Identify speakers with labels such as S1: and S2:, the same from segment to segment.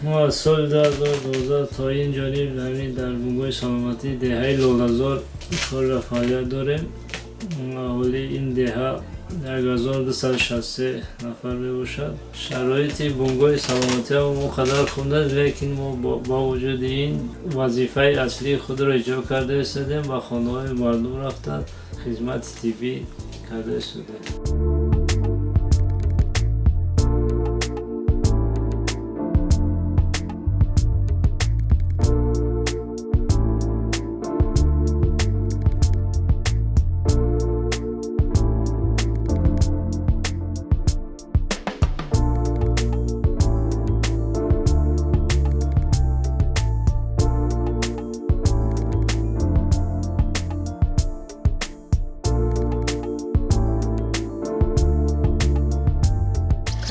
S1: Мо аз соли 2012 то ин ҷониб ҳамин дар бунгоҳи саломатии деҳаи Лолазор корро фаъолият дорем. Аҳолии ин деҳа 1263 нафар мебошад. Шароити бунгоҳи саломатиам он қадар хуб нест, лекин мо бо вуҷуди ин вазифаи аслии худро иҷро карда истодем, ба хонаҳои мардум рафта хизмати тиббӣ карда истодем.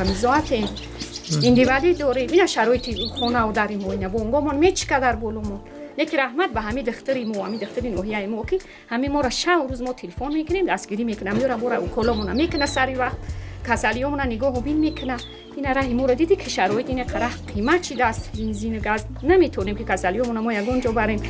S2: Камизоатем, индивалӣ дорем, ина шароити хонау дари мо, ина бунгомон мечика дар болумон. Леки раҳмат ба ҳами духтари мо, ҳами духтари ноҳияи мо, ки ҳами моро шав рӯз мо телефон мекунем, дастгирӣ мекунам, ёра бора уколомона мекуна, сари вақт касалиёмона нигоҳу бин мекуна. Ина раҳи моро дидӣ, ки шароит ина қарах қимат шидааст, бензину газ, наметонем, ки касалиёмона мо ягон ҷо барем.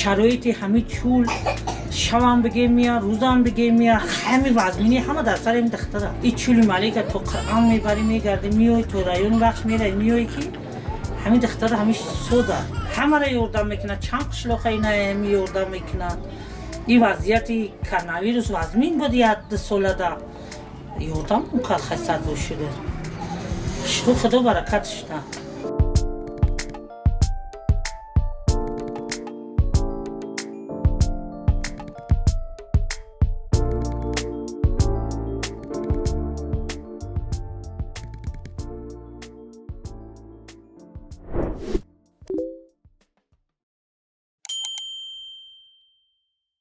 S3: Шароити ҳами чӯл, шавам бигем мия, рӯзам бигем мия, ҳами вазмини ҳама дар сари ин духтара. И чӯли малика то Қуръон мебарӣ, мегарди, миёй, то райони Вахш мераи, миёй, ки ҳамин духтара ҳами сода ҳамара ёрдам мекунад. Чанд қишлоқа ина ҳами ёрдам мекунад. Ин вазъияти коронавирус вазмин буд, як ду солада ёрдам кард, хасад бошида. Шукр, Худо баракатш да.